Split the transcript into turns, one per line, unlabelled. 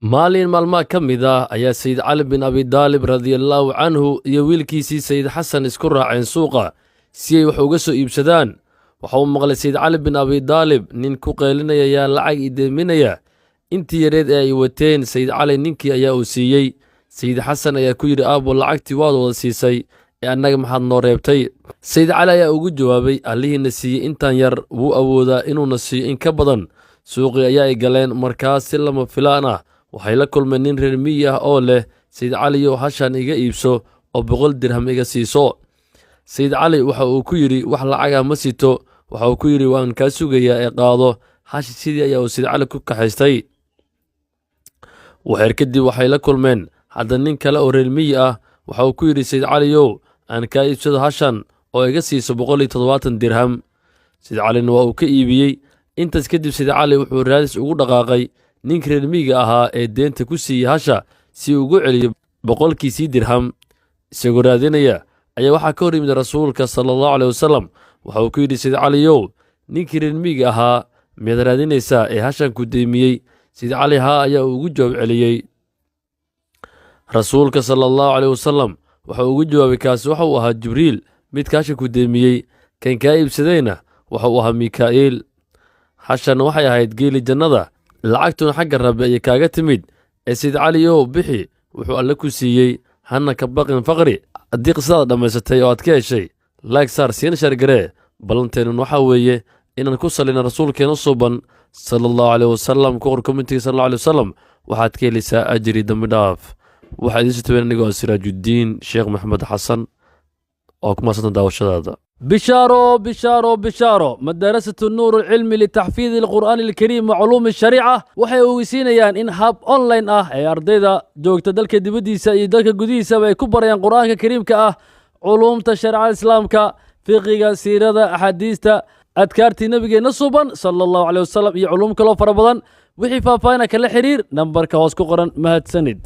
Maalin maalmaha ka mid ah ayaa Sayid Cali bin Abidaalib radiallaahu canhu iyo wiilkiisii Sayid Xasan isku raaceen suuqa si ay wax uga soo iibsadaan. Waxa uu maqlay Sayid Cali bin Abidaalib nin ku qeylinaya, "Yaa lacag ideeminaya?" Intii yareed ee ay wateen Sayid Cali ninkii ayaa uu siiyey. Sayid Xasan ayaa ku yidhi, "Aabbo, lacagtii waad wada siisay ee annaga maxaad noo reebtay?" Sayid Cali ayaa ugu jawaabay, "Allihiina siiyey intan yar wuu awoodaa inuuna siiyo in ka badan." Suuqii ayaa ay galeen. Markaas si lama filaan ah waxay la kulmeen nin reer miyi ah oo leh, "Sayid Caliyow, hashan iga iibso oo 100 dirham iga siiso." Sayid Cali waxa uu ku yidhi, "Wax lacaga ma sito." Waxa uu ku yidhi, "Waan kaa sugayaa ee qaado hashi." Sidii ayaa uu Sayid Cali ku kaxaystay. Waxyar kadib waxay la kulmeen hadda nin kale oo reer miyi ah. Waxa uu ku yidhi, "Sayid Caliyow, aan kaa iibsado hashan oo iga siiso 170 dirham." Sayid Calina waa uu ka iibiyey. Intaas kadib Sayid Cali wuxuu raadis ugu dhaqaaqay ninka reer miyiga ahaa ee deenta ku siiyey hasha si uu ugu celiyo 100-kiisii dirham. Isagoo raadinaya ayaa waxaa ka hor yimid Rasuulka sala Allahu caleyh wasalam. Waxa uu ku yidhi, "Sayid Caliyow, ninkii reer miyiga ahaa miyaad raadinaysaa ee hashan ku deemiyey?" Sayid Cali "Haa" ayaa uu ugu jawaab celiyey. Rasuulka sala Allahu caleyh wasalam waxa uu ugu jawaabay, "Kaasi waxa uu ahaa Jibriil midka hasha ku deemiyey, kan kaa iibsadayna waxa uu ahaa Mikaa'iil. Hashanna waxay ahayd geeli jannada, lacagtuna xagga Rabbi ayay kaaga timid. Ee Sayid Caliyow, bixi wuxuu Alle ku siiyey, hana ka baqin faqri." Haddii qisadaad dhammaysatay oo aad ka heshay, like saar, siina share garee. Ballanteennun waxaa weeye inaan ku sallina Rasuulkeena suuban sala Allahu caleyh wasalam. Ku qor comment-iga "sal Allahu aley wasalam", waxaad ka helaysaa ajri dambi dhaaf. Waxaa idiin soo tabeen anigoo ah Siraajuddiin Sheekh Maxamed Xasan oo ku mahadsantan daawashadaada.
Bishaaro, bishaaro, bishaaro! Madarasatu Nuur Alcilmi litaxfiidi alqur'aani alkariim wa culuumi ashariica waxay ogeysiinayaan in hab online ah ee ardayda joogta dalka dibaddiisa iyo dalka gudihiisaba ay ku barayaan Qur'aanka Kariimka ah, culuumta shareecada Islaamka, fiqiga, siirada, axaadiista, adkaartii Nebigeenna suban sala Allahu caleyh wasalam iyo culuum kaloo fara badan. Wixii faahfaahina kala xiriir nambarka hoos ku qoran. Mahadsanid.